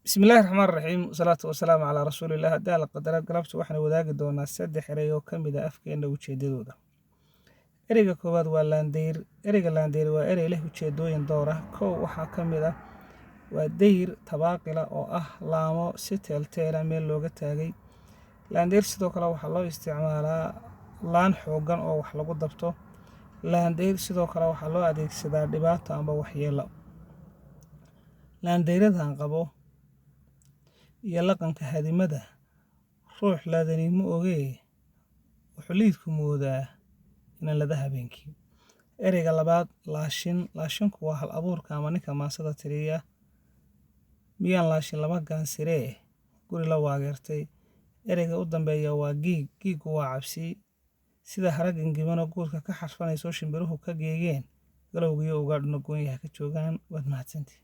Bismillahi raxmaan raxiim, wasalaatu wasalaamu calaa rasuuliillah. Haddii Alla qadara, galabta waxaan wadaagi doonaa saddex erey oo ka mid ah afkeena ujeedadooda. Ereyga koowaad waa laandeyr. Ereyga laandeyr waa erey leh ujeedooyin dhowr ah. Kow, waxaa ka mid ah waa dayr tabaaqila oo ah laamo si teelteela meel looga taagay. Laandeyr sidoo kale waxaa loo isticmaalaa laan xooggan oo wax lagu dabto. Laandeyr sidoo kale waxaa loo adeegsadaa dhibaato amba waxyeelo. Laandeyradan qabo iyo laqanka hadimada ruux laadani ma ogee, wuxuu liidku moodaa inaan lada habeenkii. Ereyga labaad, laashin. Laashinku waa hal abuurka ama ninka maasada tiriya. Miyaan laashin lama gaansiree guri la waageertay. Ereyga u dambeeya waa giig. Giiggu waa cabsi, sida hara gingimano guudka ka xarfanayso, shimbiruhu ka geegeen, galowgiyo ugaadhuna goonyaha ka joogaan. Waad mahadsantihin.